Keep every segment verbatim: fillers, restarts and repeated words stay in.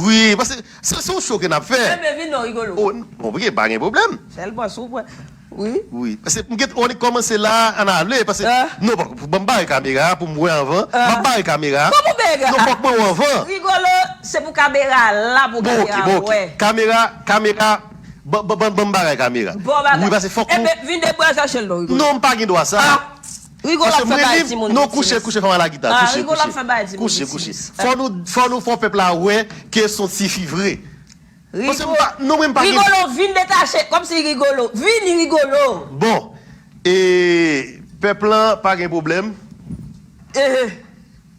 Wi, paske se se yon show ke n ap fè. Enben vin non, Rigolo. Oh, bon, ok, pa gen pwoblèm. Sèlman si w pran. Wi. Wi, paske m gen, on kòmanse la, ann ale, paske non, bon, pou ban m bare kamera pou m wè anvan. M ap bare kamera. Kòman bare? Non, fòk mwen wè anvan. Rigolo, se pou kamera la, pou kamera wè. Bon, ok, bon, ok. Kamera, kamera, ban ban- ban- ban m bagay kamera. Bon bagay. Wi, paske fòk nou. Enben vin debwè chache l non, Rigolo. Non, m pa gen dwa sa. Rigolo ap fè bagay timoun. Non, kouche, kouche, fè m ala gita. Kouche, kouche. Kouche, kouche. Fò nou, fò nou fè pèp la wè ke se yon tifi vre. Paske m pa, non, mwen m pa gen. Rigolo, vin detache, kòmsi Rigolo. Vini, Rigolo. Bon, e pèp lan pa gen pwoblèm.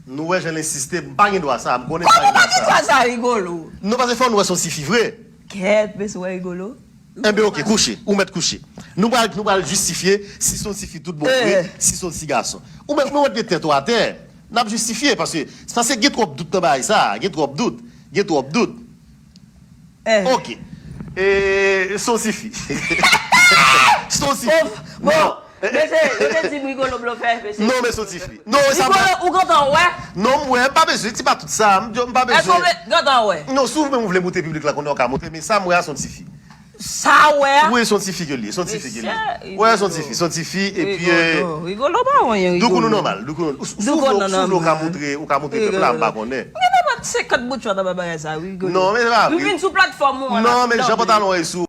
Nou wè jan l ensiste, m pa gen dwa sa, m konnen m pa gen dwa sa. Kòman w pa gen dwa sa, Rigolo? Non, paske fò nou wè se yon tifi vre. Kèt, mesye, wè Rigolo. Enben, ok, kouche. Ou mèt kouche. Nou pral, nou pral jistifye si se yon tifi tout bon vre, si se yon ti gason. Ou mèt, ou mèt gen tèt ou atè. N ap jistifye, paske, paske gen twòp dout nan bagay sa, gen twòp dout. Gen twòp dout. Ok. E, se yon tifi. Se yon tifi. Bon, mesye, yo te di m Rigolo blofè, mesye. Non, men se yon tifi. Non, sa Rigolo, ou gentan wè? Non, m wè, m pa bezwen, ti pa tout sa, m, m pa bezwen. Èske w gentan wè? Non, si w menm ou vle montre piblik la konnen w ka montre, men sa m wè a se yon tifi. Sa w wè a? Wi, se yon tifi ke li ye, se yon tifi ke li ye. Wi, se yon tifi, se yon tifi, epi, e, Rigolo, Rigolo pa wè anyen, Rigolo. Doukounou nòmal, Doukounou. Si w vle, si w vle w ka montre, ou ka montre pèp la, m pa konnen. M gen nenpòt senkant bout chwa nan bagay sa, Rigolo. Non, men se pa vre. M vin sou platfòm ou an la. Non, men jan pantalon an ye sou